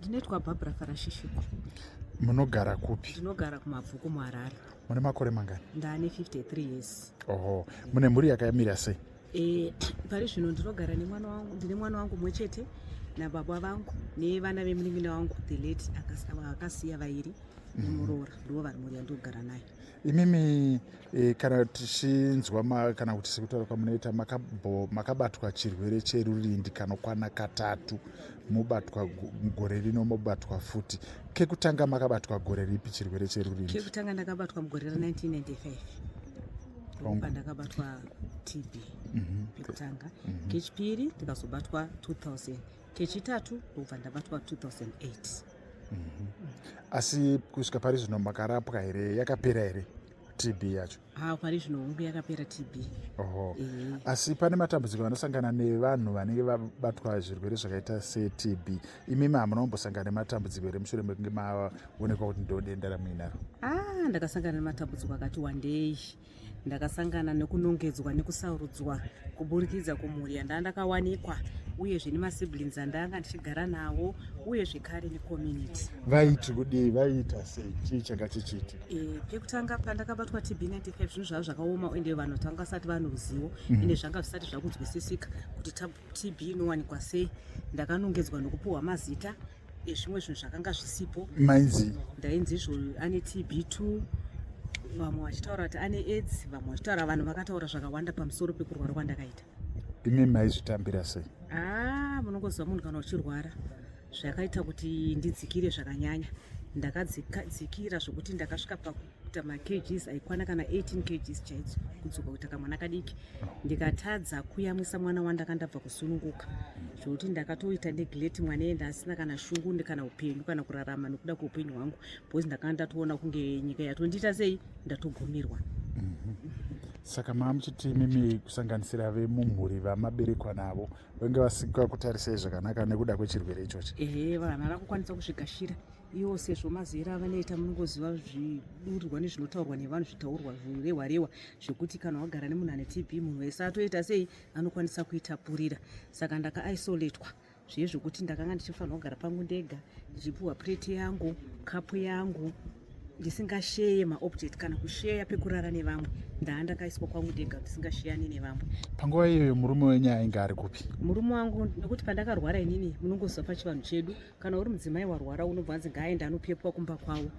Ndinoitwa Barbara Farashishiko. Munogara kupi? Ndinogara kuMabvuku, muHarare. Mune makore mangani? Ndane 53 years. Oho, mune mhuri yakamira sei? Pari zvino ndinogara nemwana wangu, ndine mwana wangu mumwe chete nababa vangu nevana vemunin'ina wangu, the late akasiya vairi nemuroora, ndivo vari mhuri yandinogara nayo. Imimi kana tichinzwa kana kuti sekutaura kwamunoita, makabatwa chirwere cherurindi kanokwana katatu, mubatwa gore rino, mobatwa futi. Kekutanga makabatwa gore ripi chirwere cherurindi? Kekutanga ndakabatwa mugore ra1995, pandakabatwa TB pekutanga. Kechipiri ndikazobatwa 2000, kechitatu ndobva ndabatwa 2008. Asi kusvika pari zvino makarapwa here? Yakapera here TB yacho? Ha, pari zvino hongu, yakapera TB. Oho. Asi pane matambudziko anosangana nevanhu vanenge vabatwa zvirwere zvakaita seTB. Imimi hamuna kumbosangana nematambudziko here mushure mekunge maonekwa kuti ndo denda ramuinaro? Ah, ndakasangana nematambudziko akati wandei. Ndakasangana nekunongedzwa nekusarudzwa kuburikidza kumhuri yandaa ndakawanikwa, uyezve nemasiblings andanga ndichigara nawo, uye zvekare necommunity. Vaiti kudii? Vaiita sei? Chii changa chichiitika? Pekutanga pandakabatwa TB 95, zvinhu zvava zvakaoma, ende vanhu tanga vasati vane ruzivo, ende zvanga zvisati zvakunzwisisika kuti TB inowanikwa sei. Ndakanongedzwa nokupiwa mazita ezvimwe zvinhu zvakanga zvisipo. Mainzi? Ndainzi izvo ane TB2, vamwe vachitaura kuti ane AIDS, vamwe vachitaura, vanhu vakataura zvakawanda pamusoro pekurwara kwandakaita. Imi maizvitambira sei? Ah, munongoziva munhu kana uchirwara, zvakaita kuti ndidzikire zvakanyanya. Ndakadzikira zvokuti ndakasvika pakuita makgs aikwana kana 18 kgs chaidzo, kudzoka kuita kamwana kadiki. Ndikatadza kuyamwisa mwana wandanga ndabva kusununguka, zvokuti ndakatoita neglect mwana ende asina kana shungu kana upenyu kana kurarama nekuda kweupenyu hwangu, because ndakanga ndatoona kunge nyika yatondiita sei, ndatogumirwa. Saka maa muchiti imimi, kusanganisira vemumhuri vamaberekwa navo, vange vasingakutarisei zvakanaka nekuda kwechirwere ichochi? Ehe, vanhu havana kukwanisa kuzvigashira iwo, sezvo mazera avanoita, munongoziva zvidurirwa nezvinotaurwa nevanhu, zvitaurwa zvorehwa rewa zvekuti kana wagara nemunhu ane TB, munhu wese atoita sei, anokwanisa kuitapurira. Saka ndakaisolatwa zviye zvokuti ndakanga ndichifanira kugara pangu ndega, ndichipiwa pureti yangu, kapu yangu, ndisingasheye maobject kana kusheya pekurara nevamwe. Ndaa ndakaiswa kwangu ndega, ndisingasheyani nevamwe. Panguva iyoyo murume wenyu ainge ari kupi? Murume wangu, nekuti pandakarwara inini, munongoziva pachivanhu chedu, kana uri mudzimai warwara, unobva anzi ngaaende anopepwa kumba kwavo,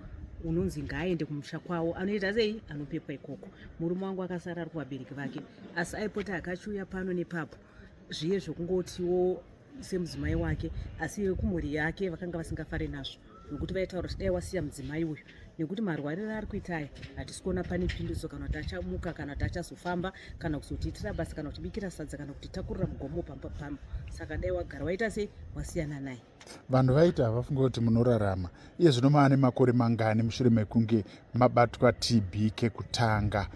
unonzi ngaaende kumusha kwavo, anoita sei, anopepwa ikoko. Murume wangu akasara ari kuvabereki vake, asi aipota akachiuya pano nepapo, zviye zvokungotiwo semudzimai wake. Asi kumhuri yake vakanga vasingafari nazvo, nokuti vaitaura kuti dai wasiya mudzimai uyu, nekuti marwariro ari kuita aya hatisi kuona pane pinduso, kana kuti achamuka, kana kuti achazofamba, kana kuzotiitira basa, kana kutibikira sadza, kana kutitakurira mugomo pamba pano. Saka dai wagara waita sei, wasiyana naye. Vanhu vaiti havafunge kuti munorarama. Iye zvino maane makore mangani mushure mekunge mabatwa TB kekutanga,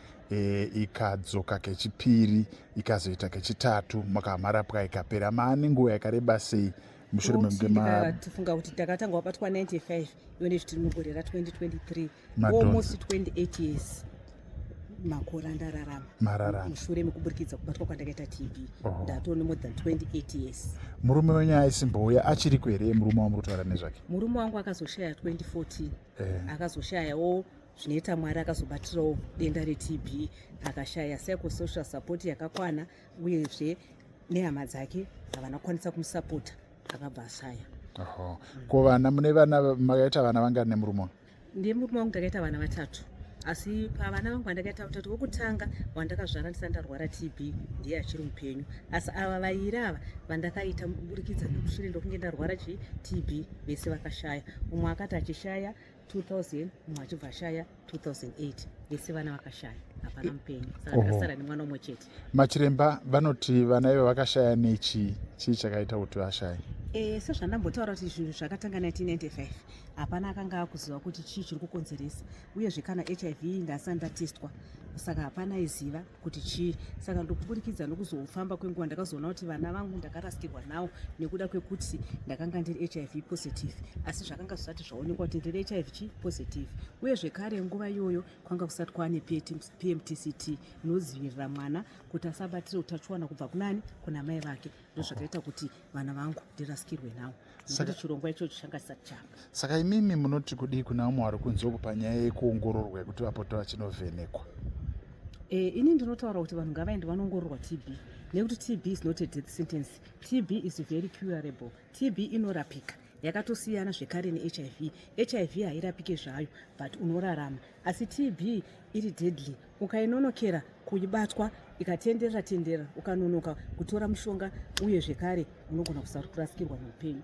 ikadzoka kechipiri, ikazoita kechitatu, makamarapwa ikapera? Maane nguva yakareba sei mushure mekunge ma Tifunga kuti takatanga wabatwa 95, iwe nezvitiri mugore ra2023. Madhonza. Almost 28 years, makore andararama. Mararama. Mushure mekuburikidza kubatwa kwandakaita TB. Oho. Ndatone more than 28 years. Murume wenyu aisimbouya, achiriko here murume wamuri kutaura nezvake? Murume wangu akazoshaya 2014. Akazoshayawo, zvinoita Mwari, akazobatirawo denda reTB, akashaya psychosocial support yakakwana, uyezve nehama dzake havana kukwanisa kumusapota, akabva ashaya. Oho. Ko vana, mune vana? Makaita vana vangani nemurume wangu? Ndiye murume wangu ndakaita vana vatatu, asi pavana vangu vandakaita vatatu, wokutanga wandakazvara ndisati ndarwara TB ndiye achiri mupenyu, asi ava vairi ava vandakaita kuburikidza nekushure ndokunge ndarwara chi TB, vese vakashaya. Umwe akati achishaya 2000, mumwe achibva ashaya 2008. Vese vana vakashaya, hapana mupenyu. Saka ndakasara nemwana umwe chete. Machiremba vanoti vana ivo vakashaya nechii? Chii chakaita kuti vashaye? Sezvandambotaura kuti zvinhu zvakatanga 1995, hapana akanga akuziva kuti chii chiri kukonzeresa, uyezve kana HIV ndasati ndatestwa, saka hapana aiziva kuti chii. Saka ndokuburikidza nokuzofamba kwenguva ndakazoona kuti vana vangu ndakarasikirwa nawo nekuda kwekuti ndakanga ndiri HIV positive, asi zvakanga zvisati zvaonekwa kuti ndiri HIV chi positive. Uye zvekare nguva iyoyo kwanga kusati kwaane PMTCT inodzivirira mwana kuti asabatire utachiwana kubva kunani, kuna mai vake. Ndozvakaita kuti vana vangu ndirasikirwe. ndirasikirwe nawo nekuti chirongwa ichocho changa chisati chapa. Saka imimi munoti kudii kuna vamwe vari kunze uku panyaya yekuongororwa yekuti vapote vachinovhenekwa? Ini ndinotaura kuti vanhu ngavaende vanoongororwa TB, nekuti TB is not a death sentence. TB is very curable. TB inorapika, yakatosiyana zvekare neHIV. HIV hairapike zvayo, but unorarama, asi TB iri deadly. Ukainonokera kuibatwa, ikatenderera tenderera, ukanonoka kutora mushonga, uye zvekare unogona kurasikirwa neupenyu.